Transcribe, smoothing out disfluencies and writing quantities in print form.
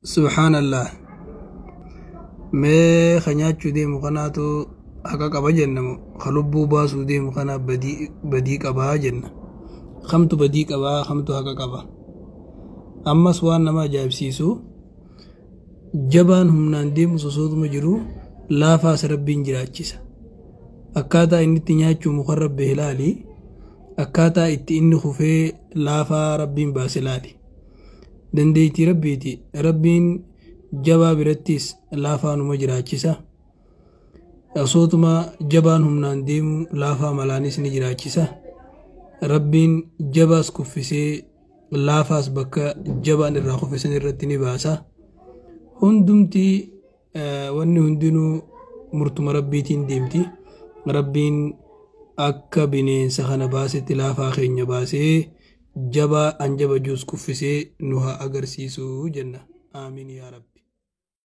Subhaanallah. Mee ka nyaachuu deemu kanaatu haqa qaba jenna moo ka lubbuu baasuu deemu kana badii qabaa jenna. Kamtu badii qabaa, kamtu haqa qaba? Ammas waan nama ajaa'ibsiisu, jabaan humnaan deemu sosootuma jiru laafaas Rabbiin jiraachisa. Akkaataa inni itti nyaachuu mukarra bahe ilaali. Akkaataa itti inni kufee laafaa Rabbiin baase ilaali. Dandeettii Rabbiiti. Rabbiin jabaa birattis laafaa numa jiraachisa. Osootuma jabaan humnaan deemu laafaa malaanis ni jiraachisa. Rabbiin jabaas kuffisee laafaas bakka jabaan irraa kuffisan irratti ni baasa. Hundumti, wanni hundinuu murtuma Rabbiitiin deemti. Rabbiin akka bineensa kana baasetti laafaa keenya baasee jabaa anjaba juus kuffisee nu haa agarsiisu jenna. Aamiin yaa Rabbi.